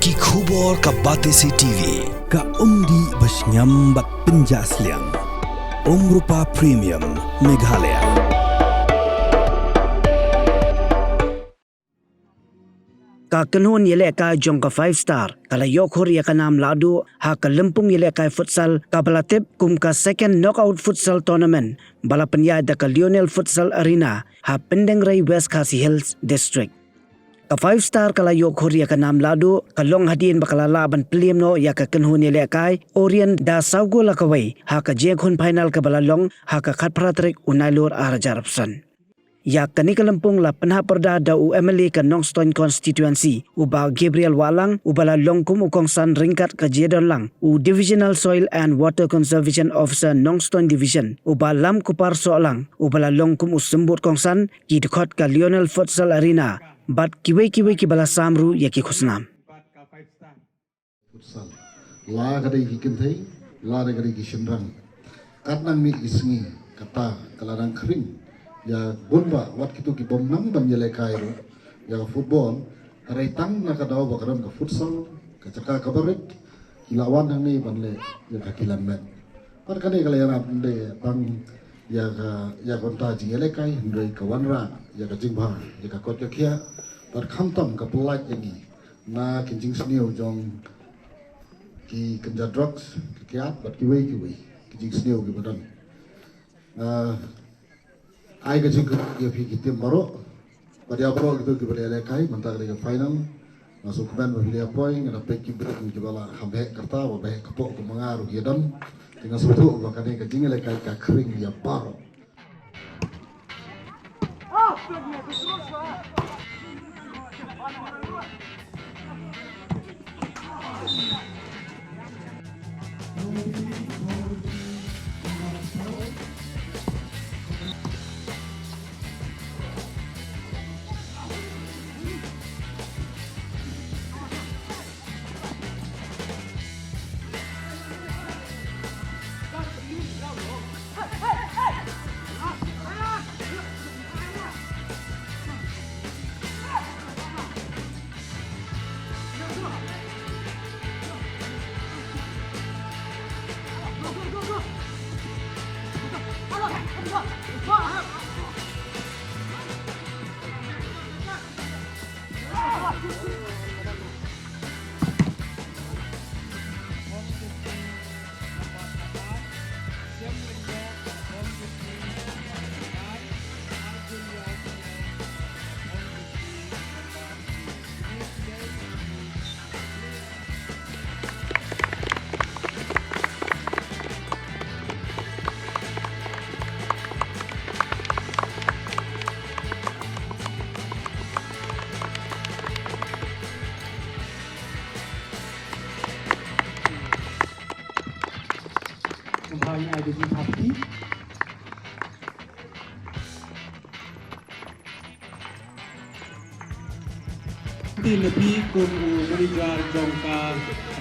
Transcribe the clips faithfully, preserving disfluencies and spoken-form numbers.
Ki khubor ka Batesi T V, ka umdih ba shngiam bad pynjah sliang. Umrupa Premium, Meghalaya. Ka kynhun ïalehkai jong ka Five Star ka la ïoh khur ïa ka nam lahduh ha ka lympung ïalehkai futsal kaba la tip kum ka Second Knockout Futsal Tournament ba la pynïaid da ka Lionel Futsal Arena ha Pyndengrei, West Khasi Hills District. Ka Five Star ka la ïoh khur ïa ka nam lahduh ka long hadien ba ka la lah ban pynliem noh ïa ka kynhun ïalehkai Orient da saw gol la kawei ha ka jingïakhun final kaba la long ha ka khatphra tarik u Nailur arhajar arphew san. Ïa kane ka lympung la pynhap pyrda da u M L A ka Nongstoiñ Constituency, u Bah Gabriel Wahlang, uba la long kum u kongsan ryngkat ka jingdonlang u Divisional Soil and Water Conservation Officer, Nongstoiñ Division, u Bah Lamkupar Sohlang, uba la long kum u symbud kongsan, ki dkhot ka Lionel Futsal Arena bad kiwei kiwei kiba la sam ruh ïa ki khusnam. Futsal. La ka dei ki kynthei, la dei ka dei ki shynrang. Kat nang mih ki sngi, kata ka la dang khring ïa bun bah wat kito ki bym nang ban ïalehkai ruh ïa ka football. Hynrei tang na ka daw ba ka don ka futsal, ka jaka kaba rit, ki la wan hangne ban leh ïa ka kyllon met. Bad kane ka la ïarap ym dei tang ïa ka, ïa ka bynta jingïalehkai, hynrei ka wanrah ïa ka jingbha ïa ka koit ka khiah bad khamtam ka pyllait ïa ngi na ki jingsniew jong ki kynja drugs, ki kiad bad kiwei kiwei ki jingsniew kiba don. Ah, ai ka jingkyrkhu ïa phi ki team baroh bad ïa baroh kito kiba la ïalehkai mynta ka dei ka final. Nga sngewkmen ba phi la ïa poi, nga da peit ki briew kiba la kham heh kyrta, ba heh kpoh kum ma nga ruh ki don. Te nga sngewthuh ba kane ka jingïalehkai ka khring ïa baroh. Kumba ngi ai ka jingthap kti. Tin na phi kum u manager jong ka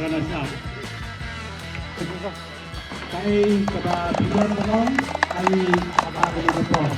runners up. Kaei kaba phi don ban ong, ai kaba ka dei ka por.